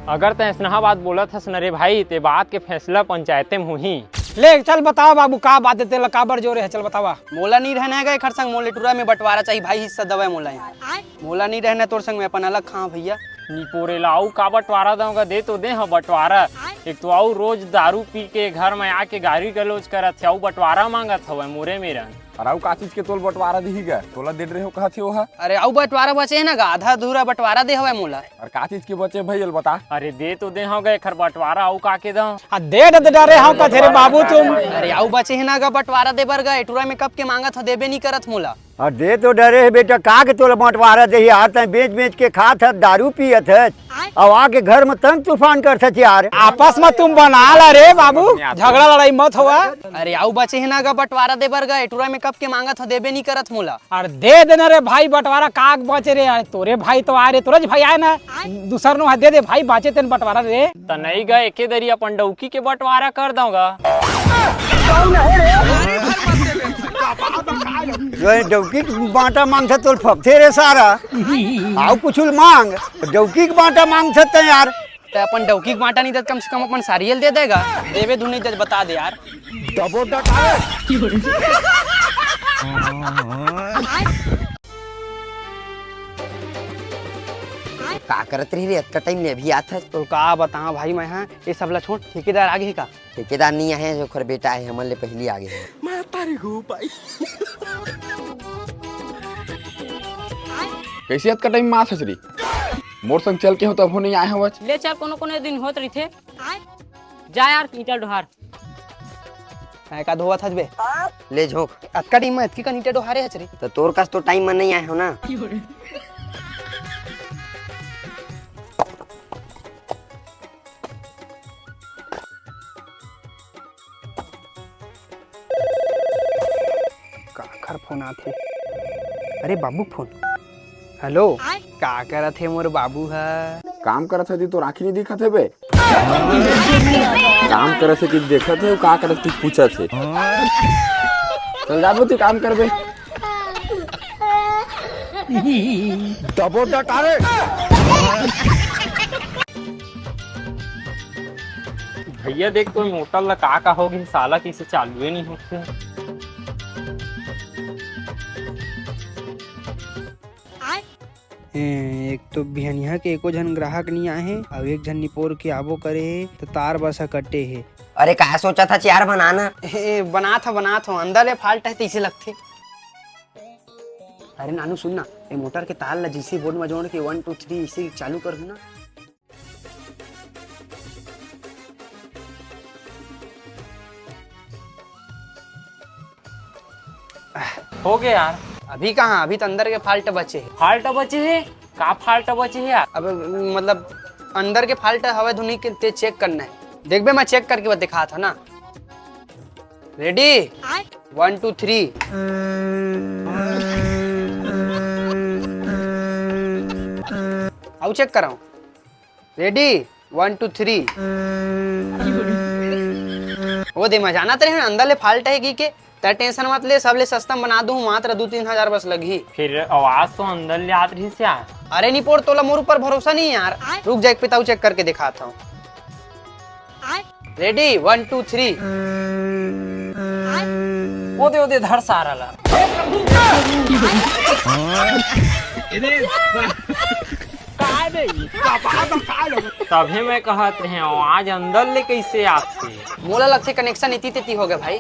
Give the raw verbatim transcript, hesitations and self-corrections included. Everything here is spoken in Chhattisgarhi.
अगर तैं अइसनहा बात बोलत हस न रे भाई, ते बात के फैसला पंचायते में होही। ले चल बतावा बाबू, का बात हे, तेला काबर जोरे हे, चल बतावा। मोला नी रहना हे गा एखर संग, मोला टुरा में बंटवारा चाही भाई, हिस्सा दवय मोला यहाँ। मोला नी रहना तोर संग, मैं अपन अलग खाऊं भैया। निपोरे ला अउ का बंटवारा दऊं गा, दे तो दे हव बंटवारा। एक तो अउ रोज दारू पी के घर में आके गारी गलौज करत हे, अउ बंटवारा मांगत हवय मोरे मेरन। अरे अउ का चीज के तोल बंटवारा दिही गा? तोला दे रहे हो कहत हे ओहा। अरे अउ बंटवारा बचे हे ना गा, आधा अधूरा बंटवारा दे हवय मोला। अरे का चीज के बचे भाई, एला बता। अरे दे तो दे हव गा एखर बंटवारा, अउ का के दऊं? आ दे दे डरे हव कथे रे बाबू तुम। अरे अउ बचे हे ना गा बंटवारा दे बर गा, ए टुरा में कब के मांगत हव, देबे नी करत मोला। अरे दे तो डरे हे बेटा, का के तोला बंटवारा देही यार, तैं बेच बेच के खात हस, दारू पियत हस, अउ आके घर में तंग तूफान करत हस यार। आपस में तुम बना ला रे बाबू, झगड़ा लड़ाई मत होवा। अरे अउ बचे हे ना गा बंटवारा दे बर गा, ए टुरा में कब के मांगत हव, देबे नी करत मोला। अरे दे देना रे भाई बंटवारा, का बचे रे यार, तोरे भाई तो आय रे, तोरे भाई आय ना, दूसर नो दे दे भाई, बाचे तेन बंटवारा रे। त नहीं गा, एके दरी अपन डौकी के बंटवारा कर दऊं गा। जो है डौकी के बांटा मांगथे तोल फपथे रे सारा। अउ कुछ मांग, डौकी के बांटा मांगथे तैं यार। त अपन डौकी के बांटा नहीं दे, कम से कम अपन सारियल दे देगा। देवे धुन नहीं दे, बता दे यार। दबो डकाए। का करत रही रे, अतका टाइम ले अभी आत हस? तो का बताओ भाई, मैं हाँ, ये सब ला छोड़, ठेकेदार आगे ही का? ठेकेदार नहीं आहे, जो ओखर बेटा आहे, हमन ले पहली आगे है। मैं तारी हूँ भाई। कैसे अतका टाइम मास हचरी? मोर संग चल के हो तब हो नहीं आए हो आज। ले चल, कोनो कोनो दिन होत रहिथे। जा यार, ईंटा डोहार। काय का धोवत हस बे? ले झोंक। अतका टाइम में अतकी का ईंटा डोहारे हचरी? तो तोर कस तो टाइम में नहीं आए हो ना। काखर फोन आथे? अरे बाबू फोन। हेलो। का करत हे मोर बाबू ह? काम करत हे जी, तोर आँखी नहीं दिखत हे बे? काम करत हे कि देखत हे, का करत हे पूछत हे। चल जाबो तू काम करबे। दबो डटारे। भैया देख, तोर मोटर ला का का हो गे, साला कइसे चालू ही नहीं होथे। ए, एक तो बिहनिया के एको झन ग्राहक नहीं आए हे, अउ एक झन निपोर के आबो करे हे, तो तार बस ह कटे हे। अरे का सोचा था, चार बनाना। ए, बनात हव, बनात हव, अंदर ले fault हे, तइसे लगथे। अरे नानू सुन ना, ए मोटर के तार ला जइसे बोर्ड में जोड़ के वन टू थ्री इसे चालू कर ना। हो गया यार। अभी कहाँ, अभी तो अंदर के fault बचे हे। Fault बचे हे? का fault बचे हे यार? अब मतलब अंदर के fault हवे धुनी के ते check करना हे। देखबे मैं check करके बस दिखात हव ना। Ready? One two three। अउ check कराओ। Ready? One two three। वो दे, मैं जानत रहे अंदर ले fault हे कि के। त tension मत ले, सबले सस्ता में बना दूं, मात्र दू तीन हजार बस लगही। फिर आवाज तो अंदर ले आत रहिस यार। अरे निपोर, तोला मोर ऊपर भरोसा नहीं यार। रुक जा, एक पिताऊ check करके दिखात हव। Ready? One two three। वो दे, वो दे, धर सारा ला। तभे मैं कहत रहे हव, आज अंदर ले कइसे आथे? मोला लगथे connection इति तेती हो गया भाई।